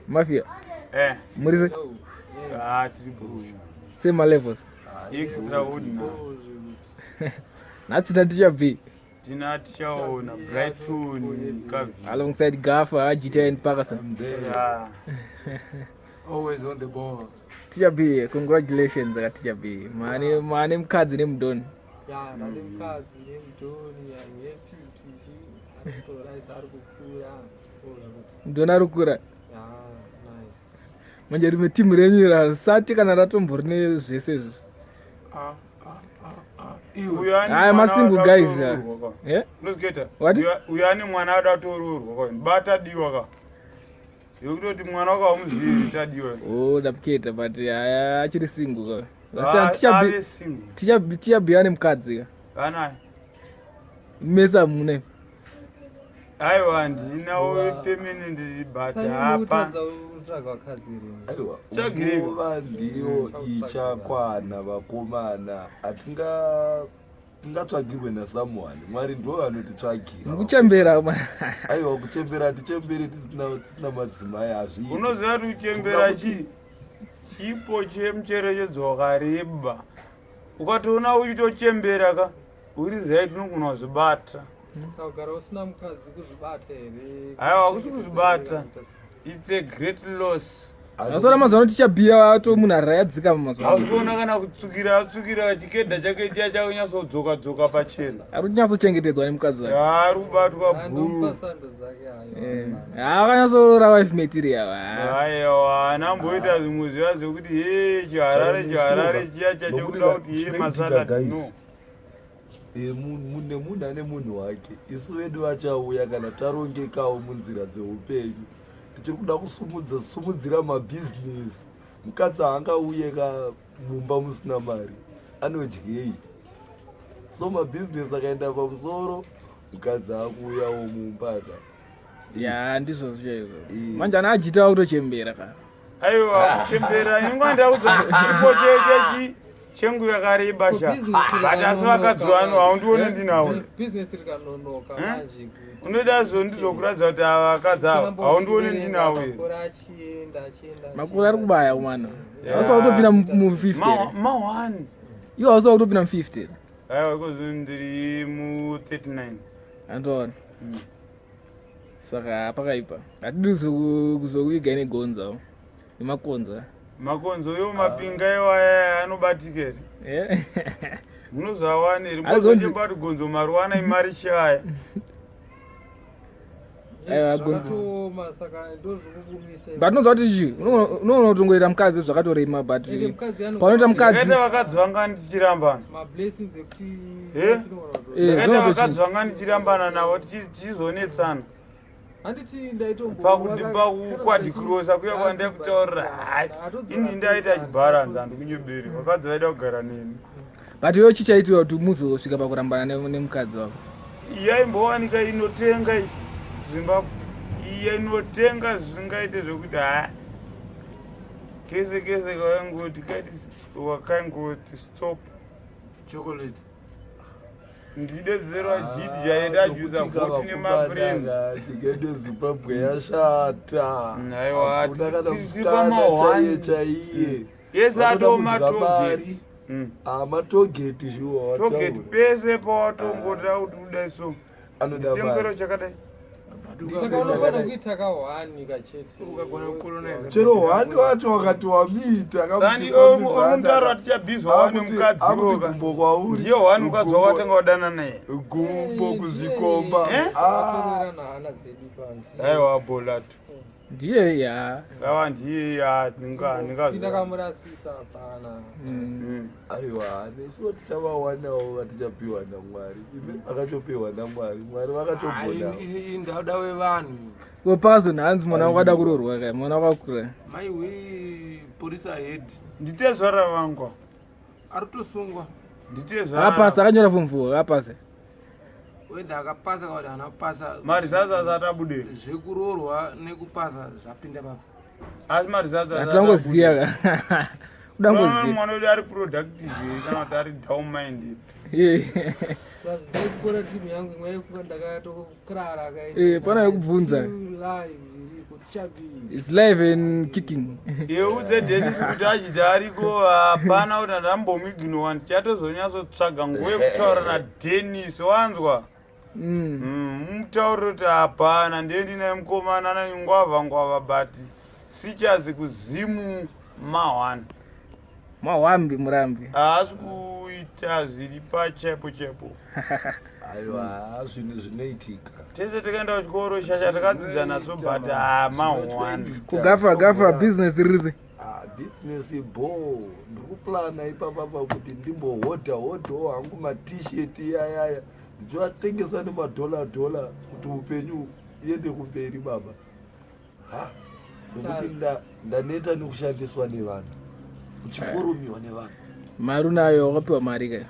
Mafia. Eh. Muri se? Ah, tiri bro. Same levels. Extraordinary. Nhasi tina Teacher B. Tina tichaona Brighton Kavi. Alongside Gaffa, GTA and Parkerson. Yeah. Always on the ball. Teacher B, congratulations aka Teacher B. Mane mane mukadzi nemudoni. Yeah, ndane mukadzi nemudoni. I'm happy kuti chi ari kutoraisa ari kukura. Mudoni ari kukura. Yeah, nice. Manje rimwe timu renyu iri harisati kana ratombori nezvese izvi. Ah, ah, ah, ah. Iwe. Uyu ane Haya mwana masingle wada guys. kuroorwa ka. Yeah? Unozvikuita? What? Uyu ane mwana ada kutooroorwa ka. Bata diwa ka. Yekutoti mwana wakaumuzivi tadiwa. Oh, ndapuketa but haya achiri single ka. Ah, Teacher B, ave single. Teacher B, Teacher B ane mukadzi ka. Anaye. Mesa mune. Aiwa handina permanent but hapa. Kutadza kutsvaga vakadzi here. Aiwa, Tsvagirei. nguva ndiyo ichakwana vakomana. Hatinga tingatsvagirwe nasomeone. Mwari ndo vanotitsvagira. Mukuchembera ma. Aiwa, kuchembera hatichembere tisina madzimai, hazviiti. Unoziva kuti kuchembera chii? Chipo chemucherechedzo wakareba. Ukatoona uchitochembera ka uri right unogona kuzvibata. Saka kugara usina mukadzi kuzvibata here? Aiwa, hakusi kuzvibata. It's a great loss. Masora mazuva ano Teacher B ato munhu arayadzika mazuva ano. Hausi kuona kana kutsukira atsukira chikedha chake chiya chakunyatsodzoka dzoka pachena. Ari kunyatsochengetedzwa nemukadzi wake. Ari kubatwa Andomupa bhuru. sando dzake hayo. Akanyatsorora wife material. Ah. Aiwa, anamboita zvimwe zviya zvekuti he chiharare chiharare chiya chachokuda kuti he Chinoitika, masalad guys. no. Nemunhu ane munhu wake, isu vedu vachauya kana tarongekawo munzira dzeupenyu. Tichiri kuda kusumudza sumudzira mabhizinesi. Mukadzi haangauye ka mumba musina mari, anodyei? So mabhizinesi akaenda pamusoro, mukadzi akuuyawo mumba ka. Ya, ndizvo zvaizvo. Manje ana ajita kutochembera ka. Aiwa, kuchembera inguva ndakuudza kuti chipo chechi chengu yakareba sha. Business But asi vakadzi vano haundione ndinawo. Business rikanonoka manje kuti Unoda zvo ndizvokuratidza kuti ava vakadzi ava haundione ndinawo here. Makore achienda achienda. Makore ari kubaya kumana. Yeah. Hausi kutopinda mu 50. Ma 1. Iwe hausi kutopinda mu 50. Aiwa, iko zvino ndiri mu 39. Andoona. Saka pakaipa. Hatidi kuzokuviga negonza. Nemakonza. Makonzo yo mapinga iwaya anobatika here? Eh. Munozoawana here? Azonzi- Mozonyeba kuti gonzo maruwana imari shaya. Aiwa, gonzo. Zvakatooma saka ndozvikukumisa. But unoziva kuti chii? Unoona kutongoita mukadzi zvakatorema but Ende mukadzi ano- paunoita mukadzi Ndakaita vakadzi vanga ndichirambana. mablessings ekuti Eh? Eh, Ndakaita zvinotochinja. vakadzi vanga ndichirambana navo tichizonetsana. Handiti ndaitombo Pakukwadhikirosa kuya kwandai kutaurira hai ini ndaita chibharanzi handikunyeberi vakadzi vaida kugara neni. But iwe chichaitiwa kuti muzosvika pakurambana nemukadzi wako. Iya imbowanika inotenga iyi Zimbabwe iya inotenga zvisingaite zvekuti ha kese kese kawaingoti kaiti wakaingoti stop chocolate. Ndidedzerwa jidi jaida juza voti nemafriends. Chigende Zimbabwe yashata. Aiwa, Hakuna kana tiri musikana pama chaiye one. chaiye. Yese Vanoda atoo kudya matogeti. mari. Ah, matogeti shuwa Togeti wataura. pese pawatongoda kuti udai so Anoda chitengero mari. chakadai. Saka unofanira kuita kahwani kachete. Ukagona kucolonize. Chero hwani wacho wakati wamiita Sandi omutaro atichabhizwa wane mukadzi woka. gumbo kwauri. Ndiyo hwani mukadzi wakatanga kudana naye. Gumbo kuzvikomba. Eh? Ah, Atorerana hana dzedu panti. Aiwa bolatu. Ndiye ya. Ngawa ndiye ya ndinga Ndakamurasisa hapana. Aiwa, nesuwo tichavawanawo vatichapiwa naMwari. Imi vakachopiwa naMwari, Mwari vakachogona. Indauda wevanhu. Pazo nhanzi mwana wakada kuroorwa ka mwana wakakura. Maiwe polisi ahead. Nditezvara vangu. Ari kutosungwa. Nditezvara. Akapasa akanyora form 4 akapasa. Whether akapasa kana kuti haana kupasa. Marizadzi asati abudira. Zvekuroorwa nekupasa zvapinda papi. Asi marizadzi asati Hatinangoziya ka. Kuda Unoona ngoziya. mwana wedu ari productive here kana kuti ari down minded. Plus diaspora team yangu imwe yaifunga ndakatokrara kaita. Eh, pana yekubvunza. Still live iriko. Tichabi. It's live and kicking. Yeudze Denis kuti achiti ariko hapana kuti ndambomuignowa ndichatozonyatsotsvaga nguva yekutaura naDenis wanzwa. Mutaurire kuti hapana ndiye ndinaye mukomana anangwavha ngwavha but sichazi kuzimu ma1. Mahwambi murambi. Haasi kuita zviri pachaipo chaipo. Aiwa, zvinhu zvinoitika. Tese takaenda kuchikoro shasha takadzidza nadzo but ma1. Kugafa gafa business ririzi. Ah, business bo ndiri kuplana ipapapa kuti ndimbohodha hodhawo hangu matshirt iyayaya ndichivatengesa nemadhola dhola kuti upenyu uende kumberi baba. Ha, nokuti ndaneta nekushandiswa nevanhu, uchiforomiwa nevanhu. Mari unayo, wakapiwa mari ka?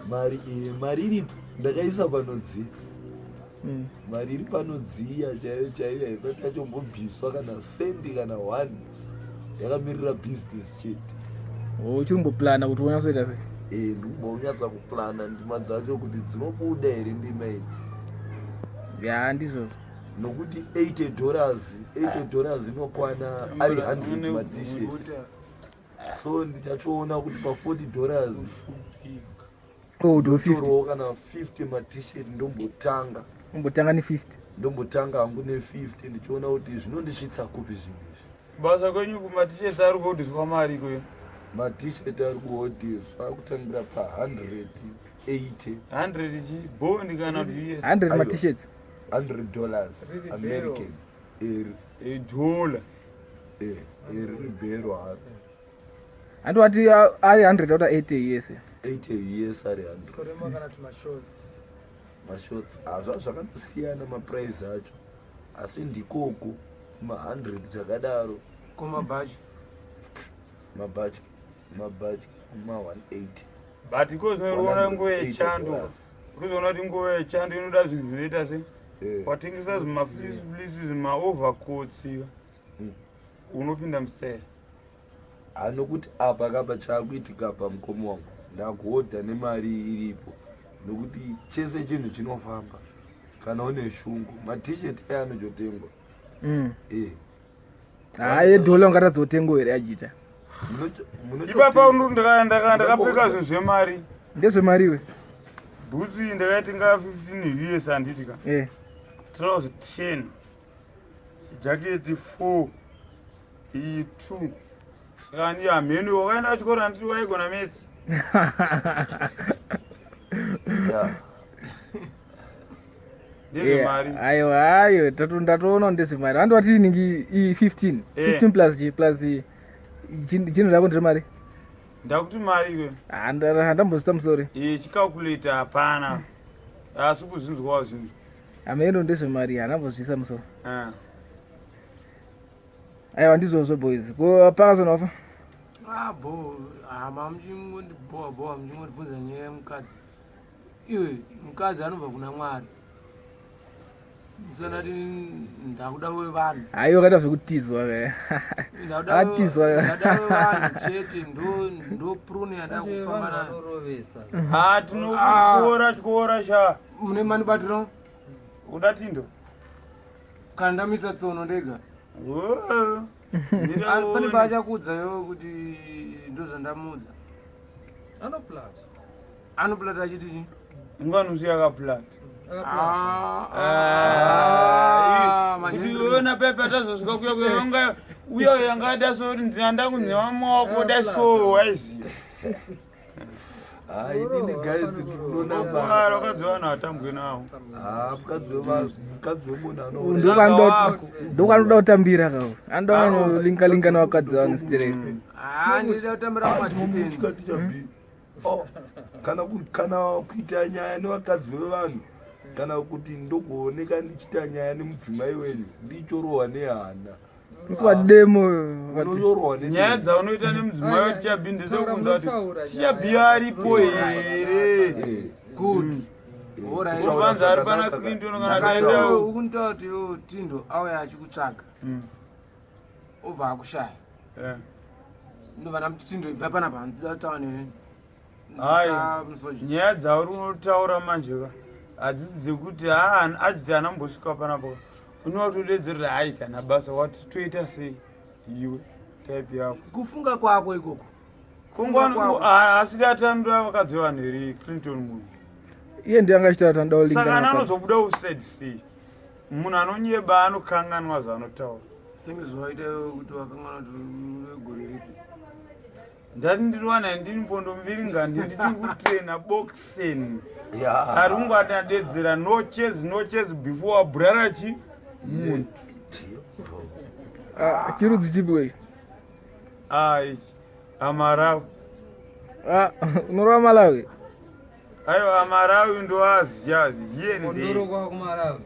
Mari, mari iripo, ndakaisa panodziya. Mari iri panodziya chaiyo chaiyo haisati yachombobviswa kana sendi kana one, yakamirira business chete. Oh, uchiri kumboplana kuti unyatsoita sei? Ndikumbonyatsa kuplana ndima dzacho kuti dzinobuda here ndima idzi. Ya, ndizvozvo. Nokuti $80, $80 inokwana ari 100 matshirt, so ndichachoona kuti pa $40 Oh, do 50. Torawo kana 50 matshirt ndombotanga. Umbotanga ne 50. Ndombotanga hangu ne50 ndichiona kuti zvinondisvitsa kupi zvinhu izvi. Basa kwenyu kumatshirt ari kuhodhiswa mari kwe? Matshirt ari kuhodhiswa akutangira pa180. 100 chi bond kana kuti US? 100 Aiwa. Matshirt. $100 Riri American. Edhola. Riri bhero haro. Handowati ari 100 out of 80 yes. 80 US ari 100. Kurema kana kuti mashorts? Mashorts hazva zvakandosiyana maprice acho, asi ndikoko kuma100 chakadaro. Kumabhachi? Mabhachi, mabhachi kuma180. But iko zvinoona nguva yechando. Dollars. Unozoona kuti nguva yechando inoda zvinhu zvinoita se watengesa zvimafleece, zvimaovercoats, unopinda mustyle. Anokuti apa kapa chaakuitika pamukomo wangu, ndakuhodha nemari iripo, nokuti chese chinhu chinofamba kana une shungu. Matshirt aya anototengwa. Hayi, edhola ungatadzotengo here ajita? Ipapa ndakapfeka zvinhu zvemari. Ndezvemariwe. Bhutsu iyi ndakaitenga 15 US, handiti ka? Trouser 10, jaketi 4, iyi 2, saka ndi hamhenu wakaenda kuchikoro, handiti waigona maths? Ndezvemari. Aiwa, ayo ndatoona ndezvemari. Handowati ningi i 15. 15 plus chi plus chinhu rako ndiri mari. Ndakuti mari iwe. Handambozvita musori. Chicalculate hapana, asi kuzvinzwawo zvinhu. Hameno ndezvemari, handambozvisa musoro. Ah. Aiwa, ndizvozvo boys. Ko pakazona Ah, bo hama muchingondibowa bowa, muchingondibvunza nyaya yemukadzi. Iwe, mukadzi anobva kuna Mwari, musanati ndakuda wevanhu. Haiwa, wakaita zvekutizwa ke. Atizwa. Ndakuda wevanhu chete, ndo prune yanda kufamba nayo. Vanorovesa. Ha, tinokutyora tyora sha. Mune manibatiro. Uda tindo. Kana ndamisa tsono ndega. Oh, Pane paachakuudza iwewe kuti ndozvandamuudza? Anoplata. Anoplata achiti chii? Inganusu yakaplata. Akaplata. Ah, ah, Kuti manhengi. iwona pepa tazosvika kuya kuya yanga uya yangaita so kuti ndinanda kunzewa maoko dai so waiziva. Hai, inini guys ndinonamba. Kwara wakadzi vanhu hatambwe navo. Ah, mukadzi wemunhu anoona. Ndokanoda kutambira kawo, anoda kulinka linka nevakadzi vanhu straight. Ah, ndida kutambira kumadhipenzi. Chikati chabi. Oh, kana kuita nyaya nevakadzi vevanhu, kana kuti ndokuoneka ndichiita nyaya nemudzimai wenyu, ndichorohwa nehana. Musi demo. Unonyorohwa. Nyaya dzaunoita nemudzimai watichabi ndezvekunza kuti Taura tichabi aripo here? Good, alright. Uvanza ari pana Clinton kana Saka taenda. iwewe ukunitaura kuti iwewe Tindo auya achikutsvaga, obva akushaya, ndobva ndamuti, "Tindo, ibva panapa, ndida kutaura newe." Hai. Musoja. Nyaya dzauri unotaura manje ka hadzisi dzekuti haa ajiti anambosvika panapa. Unovatodedzerera hai kana basa wati toita sei iwe type yako. Kufunga kwako ikoko. Kungwa asi atandura vakadzi vanhu here Clinton munhu. Iye ndiye anga achitaura kuti anoda kulinga. Saka anozobuda uside sei? Munhu anonyeba anokanganwa zvaanotaura. Senge zvawaita iwe kuti wakanganwa kuti gore ripi. Ndati ndiriwana ndiri mbondo mviri ngandi ndiri kutraina boxing. Yeah. Ari kungwati adedzera no chase no chase before wabrara chi muntu. Ah, chirudzi chipi wechi? Ai amarawi. Ah, unorova Malawi? Aiwa amarawi ndoaziya here Mondoro kwa kumalawi.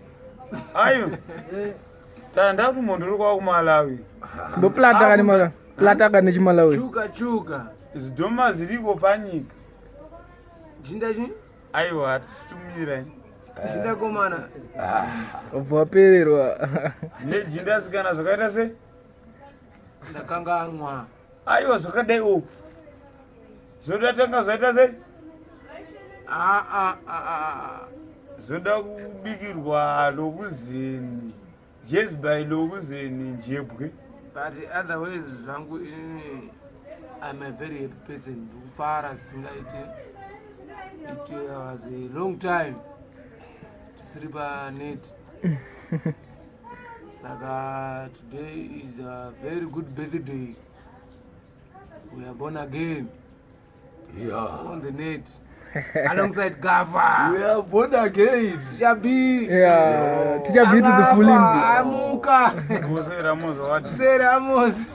Aiwa. Tanda kuti mondoro kwa kumalawi. Ndoplata kani mara. Plata kani chimalawi. Chuka chuka. Zidhoma ziriko panyika. Jinda chi? Aiwa hatichitumira. Jinda komana. Wabva wapererwa. Nejinda sikana zvakaita sei? Ndakanganwa. Aiwa zvakadai o. Zvoda tanga zvaita sei? Ah ah ah ah. Zvoda kubikirwa lokuzeni. Jezbai lokuzeni njebwe. But otherwise zvangu inini I'm a very happy person. Ndikufara zvisingaite. It was a long time tisiri panet. Saka today is a very good birthday. We are born again. Yeah. On the net. Alongside Gava. We are born again. Teacher B. Yeah. Teacher B to the full Amuka. Jose Ramos wati. Se Ramos.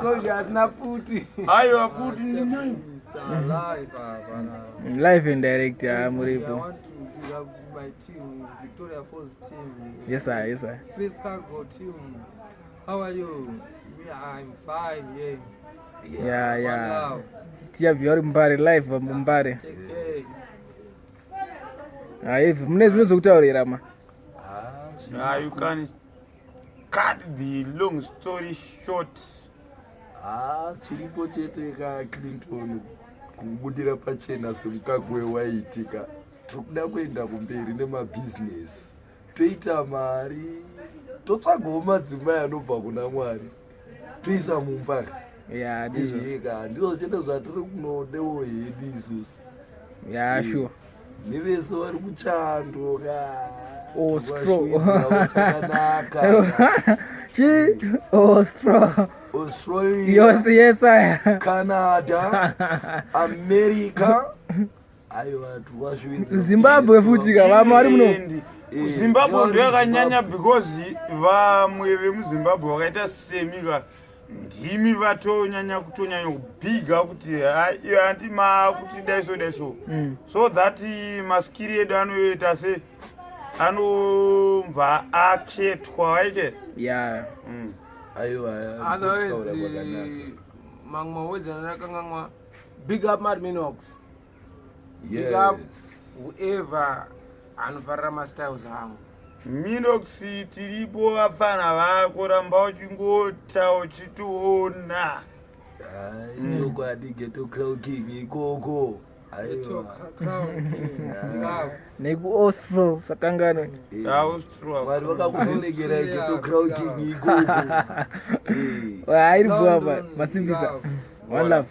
Soldier asina pfuti. Aiwa pfuti ndinayo. Live and direct ya muripo. I want to big up my team, Victoria Falls team. Yes sir, yes sir. Please cargo team. How are you? Me, I'm fine, yeah. Yeah, yeah. Tichabvi vari mumbare live mumbare. Take care. Haivi mune zvimwe zvokutaurira ma. Ah, you can cut the long story short. Ah, chiripo chete ka Clinton kubudira pachena semukaka wewaitika. Tiri kuda kuenda kumberi nemabhizinesi. Toita mari, totsvagawo madzimai anobva kuna Mwari. Toisa mumba. Yeah, ndizvo. Eka, ndizvo chete zvatiri kunodewo hedu isusu. Yeah, sure. Nevese vari kuchando ka. Ostro. Chakanaka. Chi Ostro. Australia. Yes, yes, I. Canada, America. Aiwa, twashuwidza. Zimbabwe futi ka vamwe vari muno. Zimbabwe ndo yakanyanya because vamwe vemuZimbabwe vakaita semi ka ndimi vatonyanya kutonyanya kubhiga kuti handi makuti dai so dai so. So that maskiri edu anoita se anobva aketwa waike. Yeah. Aiwa. Otherwise mamwe mawedzi andakanganwa big up Mad Minox. Big up whoever anofarira mastyles angu. Minox tiripo vapfana vako ramba uchingota uchitiona. Chokwadi Ghetto Crown King ikoko. Aiwa. NekuOstro sakanganwe. Austro. Mwari vakakuvhenekera Ghetto Crown King ikoko. Hayi iri bhuwa masimbisa. One love.